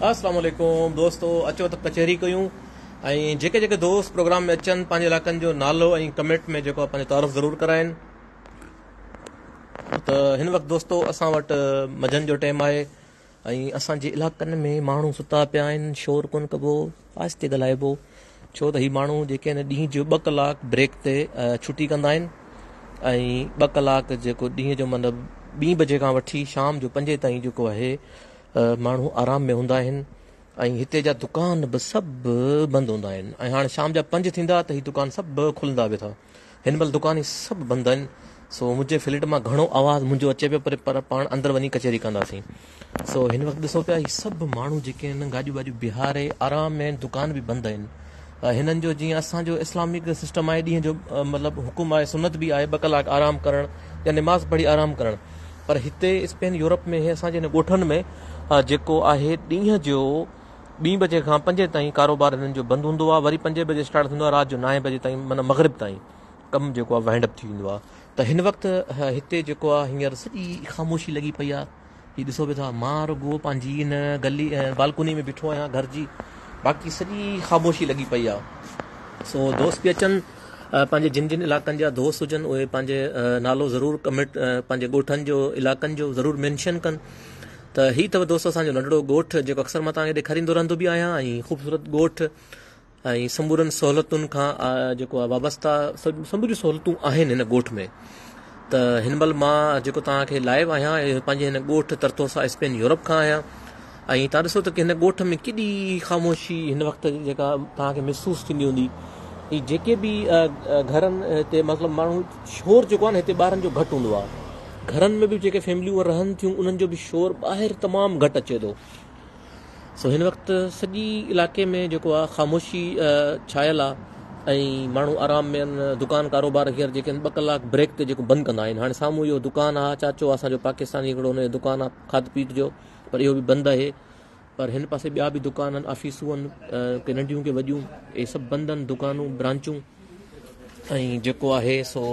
اسلام عليڪم دوستو اچو ته ڪچهري ڪيون ۽ جيڪي جيڪي دوست پروگرام ۾ اچن پنهنجي علائقن جو نالو ۽ ڪمينٽ ۾ جيڪو پنهنجو تعارف ضرور ڪرائن ته هن وقت دوستو اسان وٽ منجهند جو ٽيم آهي ۽ اسان جي علائقن ۾ ماڻهو ستا پيا آهن شور ڪون ڪبو آهستي ڳالهائبو ڇو ته هي ماڻهو جيڪي آهن ڏينهن جو ٻه ڪلاڪ بريڪ تي ڇٽي ڪندا آهن ۽ ٻه ڪلاڪ جيڪو ڏينهن جو مطلب ٻي بجي کان وٺي شام جو پنجين تائين جيڪو آهي ماڻهو آرام ۾ هوندا آهن ۽ هتي جا دڪان به سڀ بند هوندا آهن ۽ هاڻي شام جا پنج ٿيندا ته هي دڪان سڀ کلندا به ٿا هن مهل دڪان هي سڀ بند آهن سو منهنجي فليٽ مان گهڻو آواز منهنجو اچي پيو پر پر پاڻ اندر وڃي ڪچهري ڪنداسين سو هن وقت ڏسو پيا هي سڀ ماڻهو جيڪي آهن گاڏيون واڏيون بيهاري آرام ۾ آهن دڪان به بند آهن هنن جو جيئن اسان جو اسلامڪ سسٽم آهي ڏينهن جو مطلب حڪم آهي سنت به آهي ٻه ڪلاڪ آرام ڪرڻ يا نماز پڙهي آرام ڪرڻ پر هتي اسپين يورپ ۾ اسان جي هن ڳوٺن ۾ جيڪو آهي ڏينهن جو ٻين بجي کان پنجين تائين ڪاروبار هنن جو بند هوندو آهي وري پنجين بجي اسٽارٽ ٿيندو آهي رات جو نائين بجي تائين معنيٰ مغرب تائين ڪم جيڪو آهي وائنڊ اپ ٿي ويندو آهي ته هن وقت هتي جيڪو آهي هينئر سڄي خاموشي لڳي پئي آهي هي ڏسو به ٿا مان رڳو پنهنجي هن گلي بالڪوني ۾ بيٺو آهيان گهر جي باقي سڄي خاموشي لڳي پئي آهي سو دوست به اچن پنهنجي جن جن علاقن جا دوست هجن اهي پنهنجي نالو ضرور ڪمينٽ پنهنجي ڳوٺن جو علاقن جو ضرور مينشن ڪن ته هي اٿو دوست اسان جو ننڍڙو ڳوٺ جيڪو اڪثر مان توهان کي ڏيکاريندو رهندو به آهيان ۽ خوبصورت ڳوٺ ۽ سمورن سهولتن کان جيڪو آهي وابسته سموريون سهولتون آهن هن ڳوٺ ۾ ته هن مهل مان جيڪو توهان کي لائيو آهيان پنهنجي هن ڳوٺ ترتوسا اسپين يورپ کان آهيان ۽ توهان ڏسو ته هن ڳوٺ ۾ ڪيڏي خاموشي هن وقت جيڪا توهان کي محسوس ٿيندي هوندي هي جيڪي به گهرن هتي مطلب ماڻهو شور جيڪو آهي نه هتي ٻارن جو گهٽ هوندو آهي گهرن ۾ به جيڪي فيمليون رهن ٿيون انهن جو به شور ٻاهر تمام گهٽ اچي ٿو سو هن وقت سڄي علائقي ۾ جيڪو آهي خاموشي ڇانيل آهي ۽ ماڻهو آرام ۾ آهن دڪان ڪاروبار هينئر جيڪي آهن ٻه ڪلاڪ بريڪ تي جيڪو بند ڪندا آهن هاڻي سامهون اهو دڪان آهي چاچو اسان جو پاڪستاني هڪڙو ان جو دڪان آهي کاڌ پيت جو پر اهو به بند آهي پر هن پاسي ٻيا به دڪان آهن آفيسون آهن ڪي ننڍيون ڪي وڏيون اهي سڀ بند آهن دڪانون برانچون ۽ جيڪو آهي سو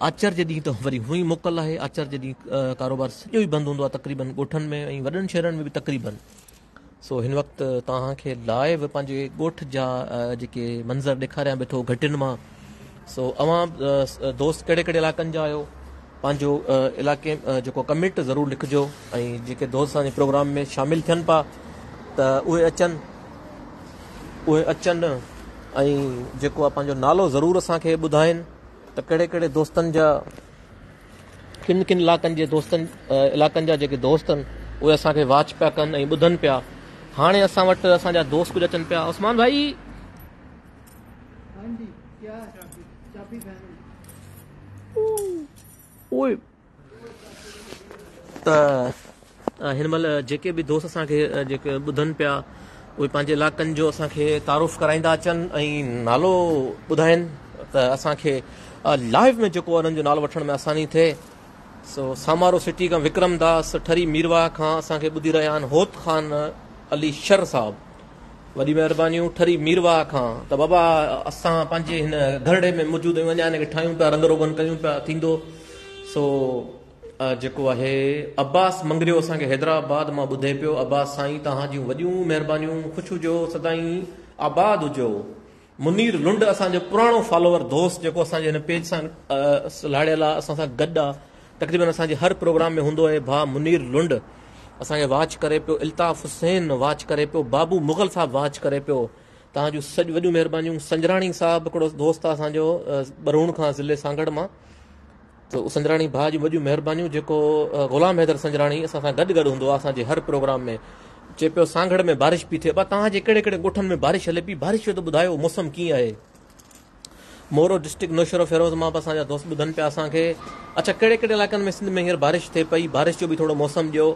آچر جي ڏينهن ته وري هونئن ئي موڪل آهي آچر جي ڏينهن ڪاروبار سڄو ئي بند هوندو آهي تقريبن ڳوٺن ۾ ۽ وڏن شهرن ۾ به تقريبن سو هن وقت توهان کي لائيو پنهنجي ڳوٺ جا جيڪي منظر ڏيکاريان بيٺو گهٽين مان سو اوهان دوست ڪهڙي ڪهڙي علائقن جا آهيو پنهنجو علائقي جيڪو ڪمينٽ ضرور لکجو ۽ جيڪي دوست اسان جي پروگرام ۾ شامل ٿين پيا ته اهي اچن اهي اچن ۽ جيڪو آهي پنهنجو نالو ضرور اسان کي ٻڌائين ته ڪهڙي ڪهڙي دوستن جا ڪن ڪن علاقن جي دوستن علاقن جا جيڪي دوست آهن اهي اسان کي واچ پيا ڪن ۽ ٻڌن پيا هاڻي اسان وٽ اسان جا دوست ڪجهه اچن پيا عثمان ڀائي اوئي ته هن مهل جيڪي به دوست اسان کي جيڪي ٻڌن پيا اهي پنهنجي علائقن جو اسان کي تعارف ڪرائيندا اچن ۽ نالو ٻڌائين ته اسان کي لائيو ۾ جيڪو انهن جو نالو وٺڻ ۾ آساني ٿئي سو سامارو سٽي کان وڪرم داس ٺري ميرواهه کان اسان کي ٻڌي رهيا آهن هوت خان علي شر صاحب وڏي مهربانيون ٺري ميرواهه کان ته بابا اسان پنهنجي هن گهرڙي ۾ موجود آهيون اڃا هن کي ٺاهيون پيا رنگ روغن ڪيون پيا ٿيندو سو جيڪو آهي عباس مڱريو اسان کي حيدرآباد مان ٻڌي پيو عباس سائين توهان جون وڏيون مهربانيون خوش هجو سدائين آباد هجو منير لنڊ اسان جو پراڻو فالوور دوست جيڪو اسان جي هن پيج سان سلهاڙيل آ اسان سان گڏ آ تقريبن اسان جي هر پروگرام ۾ هوندو آهي ڀاء منير لنڊ اسان کي واچ ڪري پيو الطاف حسين واچ ڪري پيو بابو مغل صاحب واچ ڪري پيو توهان جون سڄ وڏيون مهربانيون سنجراڻي صاحب هڪڙو دوست آ اسان جو ٻروڻ کان ضلعي سانگهڙ مان ته سنجراڻي ڀاء جون وڏيون مهربانيون جيڪو غلام حيدر سنجراڻي اسان سان گڏ گڏ هوندو آهي اسان جي هر پروگرام ۾ چئي پيو سانگهڙ ۾ بارش پئي ٿئي ابا توهان جي ڪهڙي ڪهڙي ڳوٺن ۾ بارش هلي پئي بارش جو ته ٻڌايو موسم ڪيئن آهي مورو ڊسٽرڪٽ نوشهرو فيروز مان به اسان جا دوست ٻڌن پيا اسان کي اڇا ڪهڙي ڪهڙي علائقن ۾ سنڌ ۾ هينئر بارش ٿئي پئي بارش جو به ٿورو موسم ڏيو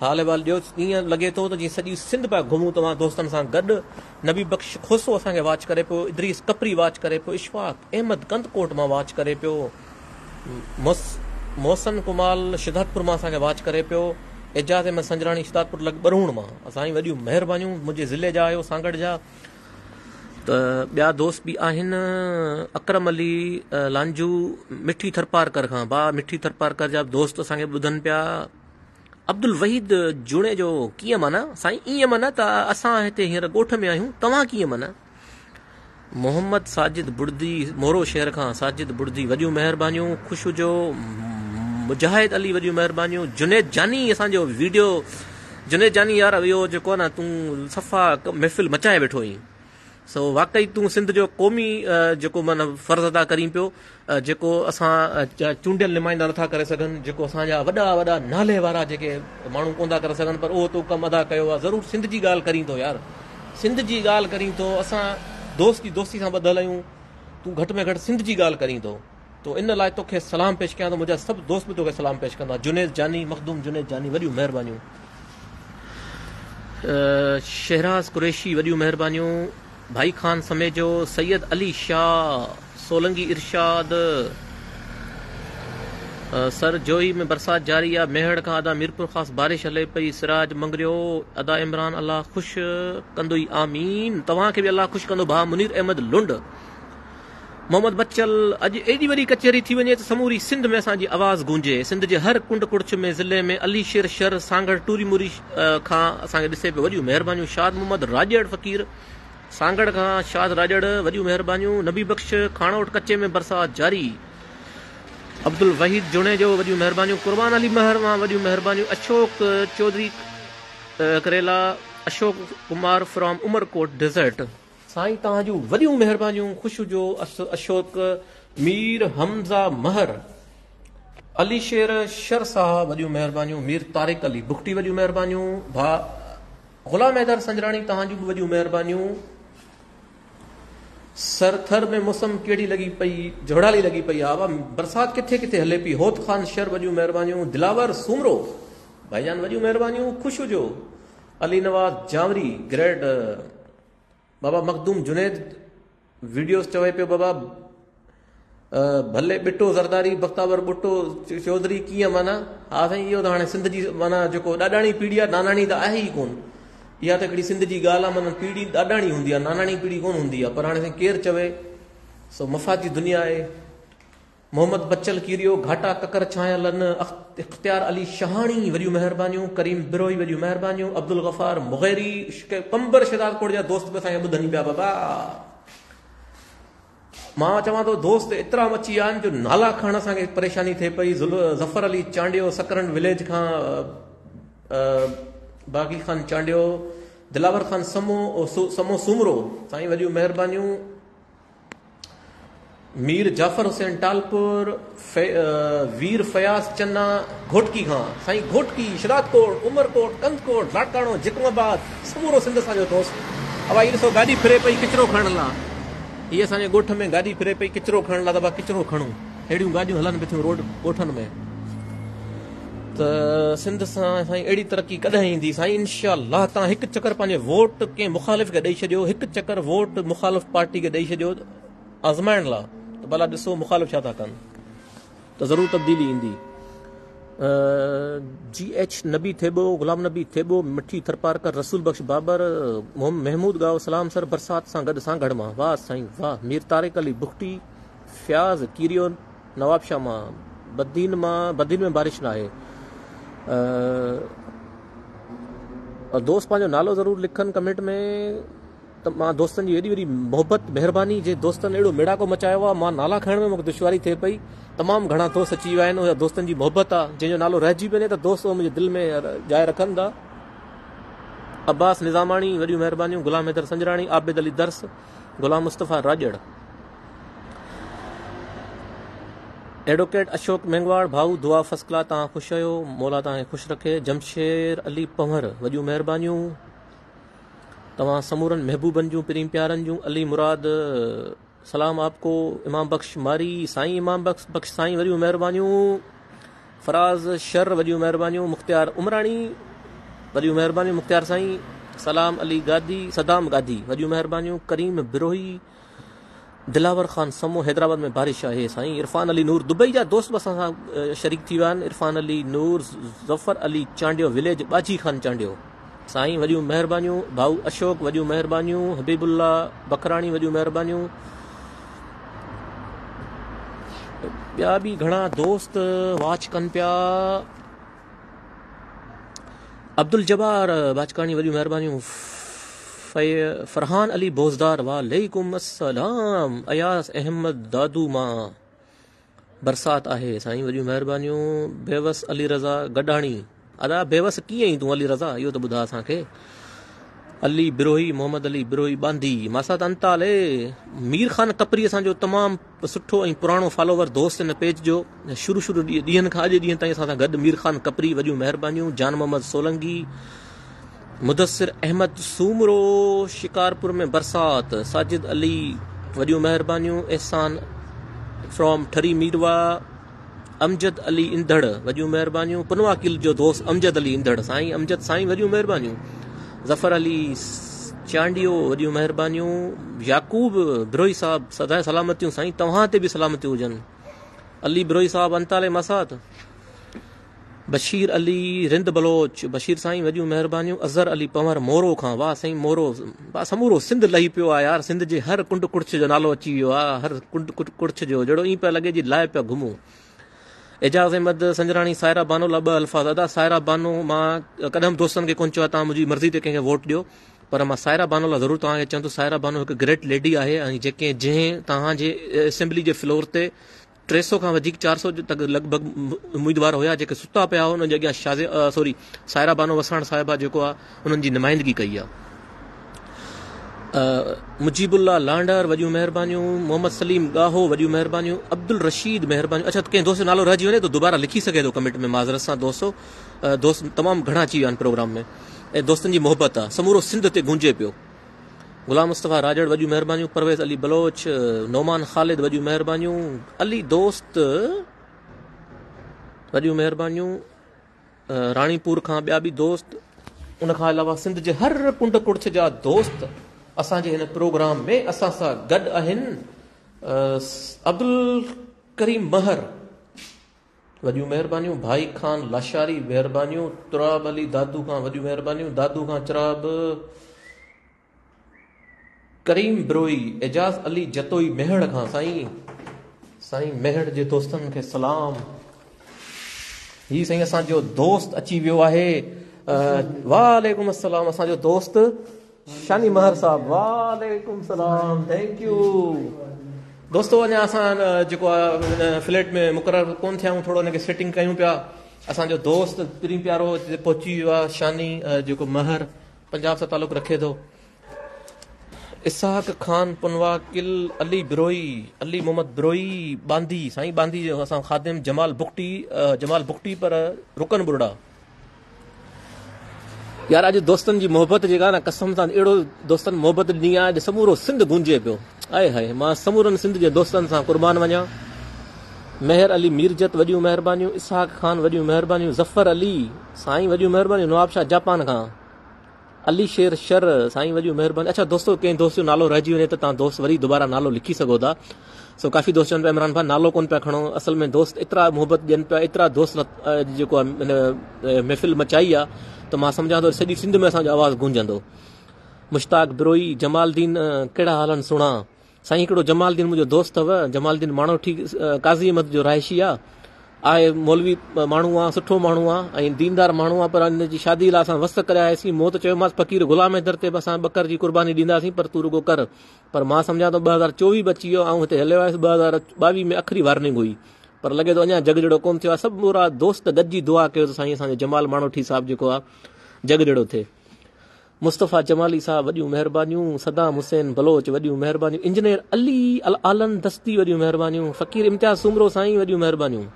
حال احوال ڏيو ائين لڳي ٿو ته جيئن سڄي سنڌ پيا گهمون توهان دوستن سان گڏ نبي بخش کوسو اسان کي واچ ڪري پيو ادريس ڪپري واچ ڪري پيو اشفاق احمد ڪنڌڪوٽ مان واچ ڪري پيو محسن ڪمال شھدادپور مان اسان کي واچ ڪري پيو اعجاز احمد سنجراڻي شھدادپور لڳ ٻرهوڻ مان سائين وڏيون مهربانيون منهنجي ضلعي جا آهيو سانگهڙ جا ته ٻيا دوست به آهن اڪرم علي لانجو مٺي ٿرپارڪر کان با مٺي ٿرپارڪر جا دوست اسان کي ٻڌن پيا. عبدالوحيد جوڻيجو ڪيئن معنيٰ؟ سائين ائين معنيٰ ته اسان هتي هينئر ڳوٺ ۾ آهيون توهان ڪيئن معنيٰ؟ محمد ساجد بڙدي مورو شهر کان ساجد بڙدي وڏيون مهربانيون خوش هجو مجاهد علي وڏيون مهربانيون جنيد جاني اسان جو ويڊيو جنيد جاني يار اهو جيڪو آهي نه تون صفا محفل مچائي ويٺو آهين سو واقعي تون سنڌ جو قومي جيڪو معنيٰ فرض ادا ڪرين پيو جيڪو اسان جا چونڊيل نمائندا نٿا ڪري سگهن جيڪو اسان جا وڏا وڏا نالي وارا جيڪي ماڻهو ڪون ٿا ڪري سگهن پر اهو تو ڪم ادا ڪيو آهي ضرور سنڌ جي ڳالهه ڪرين ٿو يار سنڌ جي ڳالهه ڪرين ٿو اسان دوست جي دوستي سان ٻڌل آهيون تون گهٽ ۾ گهٽ سنڌ جي ڳالهه ڪرين ٿو تو ان لاء توکي سلام پيش ڪيان ٿو منهنجا سڀ دوست به توکي سلام پيش ڪندا جنيد جاني مخدوم جنيد جاني وڏيون مهربانيون شهراز قريشي وڏيون مهربانيون ڀائي خان سميجو سيد علي شاهه سولنگي ارشاد سر جوهي ۾ برسات جاري آ ميهڙ کان ادا ميرپورخاص بارش هلي پئي سراج مڱريو ادا عمران الله خوش ڪندوئي آمين توهان کي به الله خوش ڪندو ڀاء منير احمد لنڊ محمد بچل اڄ ايڏي وڏي ڪچهري ٿي وڃي ته سموري سنڌ ۾ اسان جي آواز گونجي سنڌ جي هر ڪنڊ ڪڙڇ ۾ ضلعي ۾ علي شير شھر سانگهڙ ٽوري موري کان اسان کي ڏسي پيو وڏيون مهربانيون شاد محمد راڄڙ فقير سانگهڙ کان شاد راڄڙ وڏيون مهربانيون نبي بخش کاڻوٺ ڪچي ۾ برسات جاري عبدالوحيد جوڻيجو وڏيون مهربانيون قربان علي مهر مان وڏيون مهربانيون اشوڪ چوڌري ڪريلا اشوڪ ڪمار فرام عمرڪوٽ ڊيزرٽ. سائين توهان جون وڏيون مهربانيون خوش هجو اشوڪ مير حمزه مهر علي شير شر صاحب وڏيون مهربانيون مير طارق علي بگٽي وڏيون مهربانيون ڀاء غلام حيدر سنجراڻي توهان جون به وڏيون مهربانيون. سر ٿر ۾ موسم ڪهڙي لڳي پئي جهڙالي لڳي پئي آ وا برسات ڪٿي ڪٿي هلي پئي هوت خان شر وڏيون مهربانيون دلاور سومرو ڀائي جان وڏيون مهربانيون خوش هجو علي نواز جانوري گريڊ بابا مخدوم جنيد ويڊيوز چوي پيو بابا ڀلي ٻٽو زرداري بختاور ٻٽو چوڌري ڪيئن معنيٰ ها سائين اهو ته هاڻي سنڌ جي معنيٰ جيڪو ڏاڏاڻي پيڙهي آهي ناناڻي ته آهي ئي ڪون اها ته هڪڙي سنڌ جي ڳالهه آهي معنيٰ پيڙهي ڏاڏاڻي هوندي آهي ناناڻي پيڙهي ڪون هوندي آهي پر هاڻي سائين ڪير چوي سو مفاد جي دنيا آهي محمد بچل ڪيريو گهاٽا ڪڪر ڇانيل ان اختيار علي شاهاڻي وڏيون مهربانيون ڪريم بروهي وڏيون مهربانيون عبدالغفار مغيري قمبر شهدادڪوٽ جا دوست به اسان کي ٻڌن پيا بابا مان چوان ٿو دوست ايترا مچي ويا آهن جو نالا کڻڻ اسان کي پريشاني ٿئي پئي ظفر علي چانڊيو سڪرنڊ وليج کان باغي خان چانڊيو دلاور خان سمو سمو سومرو سائين وڏيون مهربانيون مير جعفر حسين ٽالپر، وير فياض چنا گهوٽڪي کان، سائين گهوٽڪي، شھدادڪوٽ، عمرڪوٽ، ڪنڌڪوٽ، لاڙڪاڻو، جيڪب آباد، سمورو سنڌ اسان جو دوست. ابا هي ڏسو گاڏي ڦري پئي ڪچرو کڻڻ لا. هي اسان جي ڳوٺ ۾ گاڏي ڦري پئي ڪچرو کڻڻ لا ته ابا ڪچرو کڻون. اهڙيون گاڏيون هلن پيون ٿيون روڊ ڳوٺن ۾. ته سنڌ سان سائين اهڙي ترقي ڪڏهن ايندي سائين انشاء الله تان هڪ چڪر پنهنجي ووٽ ڪنهن مخالف کي ڏئي ڇڏيو هڪ چڪر ووٽ مخالف پارٽي کي ڏئي ڇڏيو آزمائڻ لا ته ڀلا ڏسو مخالف ڇا ٿا ڪن ته ضرور تبديلي ايندي جي ايڇ نبي ٿيٻو غلام نبي ٿيٻو مٺي ٿرپارڪر رسول بخش بابر محمود ڳاهو سلام سر برسات سان گڏ سانگهڙ مان واهه سائين واهه مير طارق علي بگٽي فياض ڪيريو نوابشاهه مان بدين مان بدين ۾ بارش ناهي دوست پنهنجو نالو ضرور لکن ڪمينٽ ۾ ته مان دوستن جي ايڏي وڏي محبت مهرباني جي دوستن اهڙو ميڙاڪو مچايو آهي مان نالا کڻڻ ۾ مونکي دشواري ٿئي پئي تمام گهڻا دوست اچي ويا آهن اها دوستن جي محبت آهي جنهن جو نالو رهجي وڃي ته دوست منهنجي دل ۾ جاء رکن ٿا عباس نظاماڻي وڏيون مهربانيون غلام حيدر سنجراڻي عابد علي درس غلام مصطفيٰ راڄڙ ايڊوڪيٽ اشوڪ مينگواڙ ڀائو دعا فرسٽ ڪلاس توهان خوش آهيو مولا توهان کي خوش رکي جمشير علي پنهور وڏيون مهربانيون توهان سمورن محبوبن جون پرين پيارن جون علي مراد سلام آپ ڪو امام بخش ماري سائين امام بخش بخش سائين وڏيون مهربانيون فراز شر وڏيون مهربانيون مختيار عمراڻي وڏيون مهربانيون مختيار سائين سلام علي گادي صدام گادي وڏيون مهربانيون ڪريم بروهي دلاور خان سمو حيدرآباد ۾ بارش آهي سائين عرفان علي نور دبئي جا دوست به اسان سان شريڪ ٿي ويا آهن عرفان علي نور ظفر علي چانڊيو وليج ٻاجهي خان چانڊيو سائين وڏيون مهربانيون ڀائو اشوڪ وڏيون مهربانيون حبيب الله بکراڻي وڏيون مهربانيون ٻيا به گهڻا دوست واچ ڪن پيا. عبدالجبار باچڪاڻي وڏيون مهربانيون فرحان علي بوزدار وعليڪم السلام اياز احمد دادو مان برسات آهي سائين وڏيون مهربانيون بيوس علي رضا گڏاڻي ادا بيوس ڪيئن آهين تون علي رضا اهو ته ٻڌا اسان کي علي بروهي محمد علي بروهي ٻانڌي ماسات انتالي مير خان ڪپري اسان جو تمام سٺو ۽ پراڻو فالوور دوست هن پيج جو شروع شروع ڏينهن کان اڄ ڏينهن تائين اسان سان گڏ مير خان ڪپري وڏيون مهربانيون جان محمد سولنگي مدثر احمد سومرو شڪارپور ۾ برسات ساجد علي وڏيون مهربانيون احسان فرام ٺري ميروا امجد علي انڌڙ وڏيون مهربانيون پنواڪيل جو دوست امجد علي انڌڙ سائين امجد سائين وڏيون مهربانيون ظفر علي چانڊيو وڏيون مهربانيون يعقوب بروهي صاحب سدائين سلامتيون سائين توهان تي به سلامتيون هجن علي بروهي صاحب انتالي مسات بشير علي رند بلوچ بشير سائين وڏيون مهربانيون اظهر علي پنور مورو کان واه سائين مورو واه سمورو سنڌ لهي پيو آ يار سنڌ جي هر ڪنڊ ڪڙڇ جو نالو اچي ويو آ هر ڪنڊ ڪڙڇ جو جهڙو ائين پيا لڳي جي لاء پيا گهمون اعجاز احمد سنجراڻي سائره بانو لا ٻه الفاظ ادا سائره بانو مان ڪڏهن به دوستن کي ڪون چيو آ توهان منهنجي مرضي تي ڪنهن کي ووٽ ڏيو پر مان سائره بانو لا ضرور توهان کي چوان ٿو سائره بانو هڪ گريٽ ليڊي آهي ۽ جيڪي جنهن توهان جي اسيمبلي جي فلور تي 300 کان وڌيڪ 400 تڪ لڳ ڀڳ اميدوار هيا جيڪي ستا پيا هئا انهن جي اڳيان شازيه سوري سائره بانو وساڻ صاحبه جيڪو آهي انهن جي نمائندگي ڪئي آهي مجيب الله لانڊر وڏيون مهربانيون محمد سليم ڳاهو وڏيون مهربانيون عبدالرشيد مهربانيون اڇا ڪنهن دوست جو نالو رهجي وڃي ته دوباره لکي سگهي ٿو ڪمينٽ ۾ معذرت سان دوستو دوست تمام گهڻا اچي ويا آهن پروگرام ۾ ۽ دوستن جي محبت آهي سمورو سنڌ تي گونجي پيو غلام مصطفيٰ راڄڙ وڏيون مهربانيون پرويز علي بلوچ نعمان خالد وڏيون مهربانيون علي دوست وڏيون مهربانيون راڻي پور کان ٻيا به دوست ان کان علاوه سنڌ جي هر ڪنڊ ڪڙڇ جا دوست اسان جي هن پروگرام ۾ اسان سان گڏ آهن عبدالڪريم مهر وڏيون مهربانيون ڀائي خان لاشاري مهربانيون تراب علي دادو کان وڏيون مهربانيون دادو کان چراب ڪريم بروهي اعجاز علي جتوئي ميهڙ کان سائين سائين ميهڙ جي دوستن کي سلام هي سائين اسان جو دوست اچي ويو آهي وعليڪم السلام اسان جو دوست شاني مهر صاحب وعليڪم السلام thank you دوستو اڃا اسان جيڪو آ فليٽ ۾ مقرر ڪون ٿيا آهيون ٿورو ان کي سيٽنگ ڪيون پيا اسان جو دوست پرين پيارو هتي پهچي ويو آ شاني جيڪو مهر پنجاب سان تعلق رکي ٿو اسحاق خان پنواڪل علي بروهي علي محمد بروهي باندي سائين باندي جو اسان خادم جمال بگٽي جمال بگٽي پر رڪن برڙا يار اڄ دوستن جي محبت جيڪا نه قسم سان اهڙو دوستن محبت ڏني آهي اڄ سمورو سنڌ گونجي پيو آئي هاء مان سمورن سنڌ جي دوستن سان قربان وڃان مهر علي ميرجت وڏيون مهربانيون اسحاق خان وڏيون مهربانيون ظفر علي سائين وڏيون مهربانيون نوابشاهه جاپان کان علي شير شر سائين وڏيون مهربانيون اڇا دوستو ڪنهن دوست جو نالو رهجي وڃي ته توهان دوست وري دوباره نالو لکي سگهو ٿا سو ڪافي دوست چون پيا عمران ڀاء نالو ڪون پيا کڻو اصل ۾ دوست ايترا محبت ڏين پيا ايترا دوست جيڪو هن محفل مچائي آ ته مان سمجهان ٿو سڄي سنڌ ۾ اسان جو آواز گونجندو مشتاق بروهي جمال الدين ڪهڙا حال آهن سهڻا سائين هڪڙو جمال الدين منهنجو دوست اٿو جمال الدين ماڻوٺي قاضي احمد جو رهائشي آ آهي مولوي ماڻهو آ سٺو ماڻهو آ ۽ ديندار ماڻهو آ پر ان جي شادي لاء اسان وس ڪري آياسين مون ته چيومانس فقير غلام حيدر تي به اسان ٻڪر جي قرباني ڏينداسين پر تون رڳو ڪر پر مان سمجهان ٿو 2024 به اچي ويو آئون هتي هليو آيس 2022 ۾ آخري وارننگ هئي پر لڳي ٿو اڃا جڳ جهڙو ڪون ٿيو آ سمورا دوست گڏجي دعا ڪيو ته سائين اسان جو جمال ماڻوٺي صاحب جيڪو آ جڳ جهڙو ٿئي مصطفيٰ جمالي صاحب وڏيون مهربانيون، صدام حسين بلوچ وڏيون مهربانيون، انجنيئر علي العالن دستي وڏيون مهربانيون، فقير امتياز سومرو سائين وڏيون مهربانيون،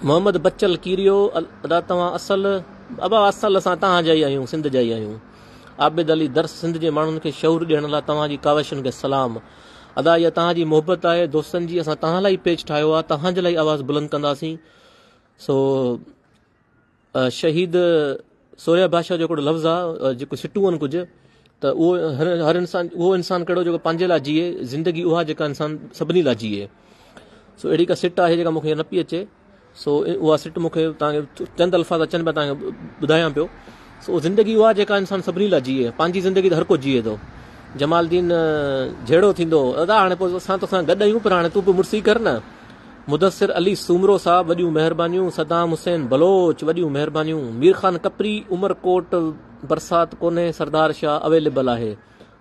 محمد بچل ڪيريو ادا توهان اصل ابا اصل اسان توهان جا ئي آهيون سنڌ جا ئي آهيون، عابد علي درس سنڌ جي ماڻهن کي شعور ڏيڻ لاء توهان جي ڪاوشن کي سلام ادا اها توهان جي محبت آهي دوستن جي اسان توهان لاء ئي پيج ٺاهيو آهي توهان جي لاء ئي آواز بلند ڪنداسين سو شهيد سورهيه بادشاهه جو هڪڙو لفظ آ جيڪو سٽون آهن ڪجهه ته اهو هر هر انسان اهو انسان ڪهڙو جيڪو پنهنجي لاء جيئي زندگي اها جيڪا انسان سڀني لاء جيئي سو اهڙي ڪا سٽ آهي جيڪا مون کي نه پئي اچي سو اها سٽ مون کي توهان کي چند الفاظ اچن پيا توهان کي ٻڌايان پيو سو زندگي اها جيڪا انسان سڀني لاء جيئي پنهنجي زندگي ته هر ڪو جيئي ٿو جمال الدين جهيڙو ٿيندو ادا هاڻي پوء اسان توسان گڏ آهيون پر هاڻي تون به مڙسي ڪر نه. مدثر علي سومرو صاحب وڏيون مهربانيون صدام حسين بلوچ وڏيون مهربانيون مير خان ڪپري عمرڪوٽ برسات ڪونهي سردار شاهه اويليبل آهي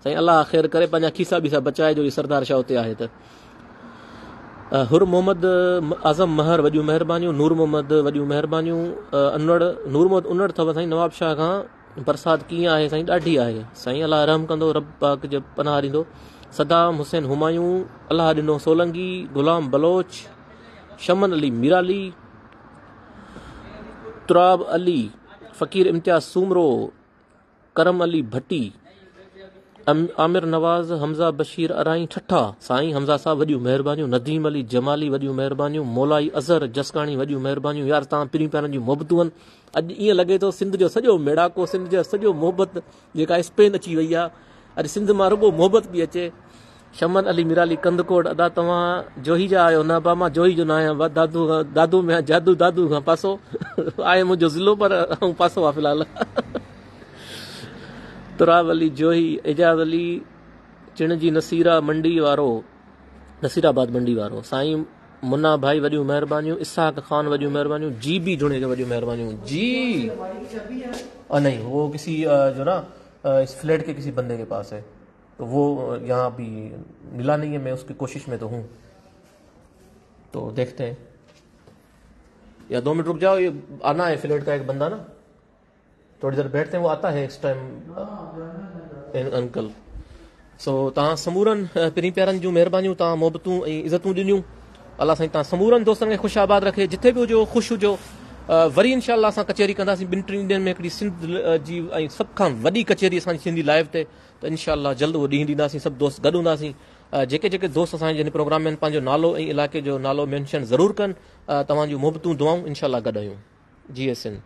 سائين الله خير ڪري پنهنجا کيسا بيسا بچائي جو سردار شاهه اتي آهي ته حر محمد اعظم مهر وڏيون مهربانيون نور محمد وڏيون مهربانيون انڙ نور محمد انڙ اٿو سائين نواب شاهه کان برسات ڪيئن آهي سائين ڏاڍي آهي سائين الله رحم ڪندو رب پاڪ جي پناهه ڏيندو صدام حسين همايون الله ڏنو سولنگي غلام بلوچ شمن علي ميرالي تراب علي فقير امتياز سومرو ڪرم علي ڀٽي عامر نواز حمزه بشير ارائين ٺٽا سائين حمزه صاحب وڏيون مهربانيون نديم علي جمالي وڏيون مهربانيون مولائي اظهر جسڪاڻي وڏيون مهربانيون يار تان پرين پيارن جون محبتون اڄ ائين لڳي ٿو سنڌ جو سڄو ميڙاڪو سنڌ جو سڄو محبت جيڪا اسپين اچي وئي آ اڄ سنڌ مان رڳو محبت پئي اچي شمن علي ميرالي ڪنڌڪوٽ ادا توهان جوهي جا آهيو نه ابا مان جوهي جو نه آهيان دادو دادو ۾ جادو دادو کان پاسو آهي منهنجو ضلعو پر آئون پاسو آ في الحال تراب علي جوهي اعجاز علي چڻ جي نصيرا منڊي وارو نصير آباد منڊي وارو سائين منا ڀائي وڏيون مهربانيون اسحاق خان وڏيون مهربانيون جي بي جوڻيجو وڏيون مهربانيون جي نہیں وہ کسی جو نا اس فلیٹ کے کسی بندے کے پاس ہے تو وہ یہاں ابھی ملا نہیں ہے میں اس کی کوشش میں تو ہوں تو دیکھتے ہیں یا دو منٹ رک جاؤ یہ آنا ہے فلیٹ کا ایک بندہ نا ٿوري دير بيٺتے هو آتا هي اس ٽائيم انڪل سو توهان سمورن پرين پيارن جون مهربانيون توهان محبتون ۽ عزتون ڏنيون الله سائين توهان سمورن دوستن کي خوش آباد رکي جٿي به هجو خوش هجو وري انشاء الله اسان ڪچهري ڪنداسين ٻن ٽن ڏينهن ۾ هڪڙي سنڌ جي ۽ سڀ کان وڏي ڪچهري اسان جي ٿيندي لائيو تي ته انشاء الله جلد اهو ڏينهن ڏينداسين سڀ دوست گڏ هونداسين جيڪي جيڪي دوست اسان جي هن پروگرام ۾ پنهنجو نالو ۽ علائقي جو نالو مينشن ضرور ڪن توهان جون محبتون دعائون انشاء الله گڏ آهيون جي ايس اين.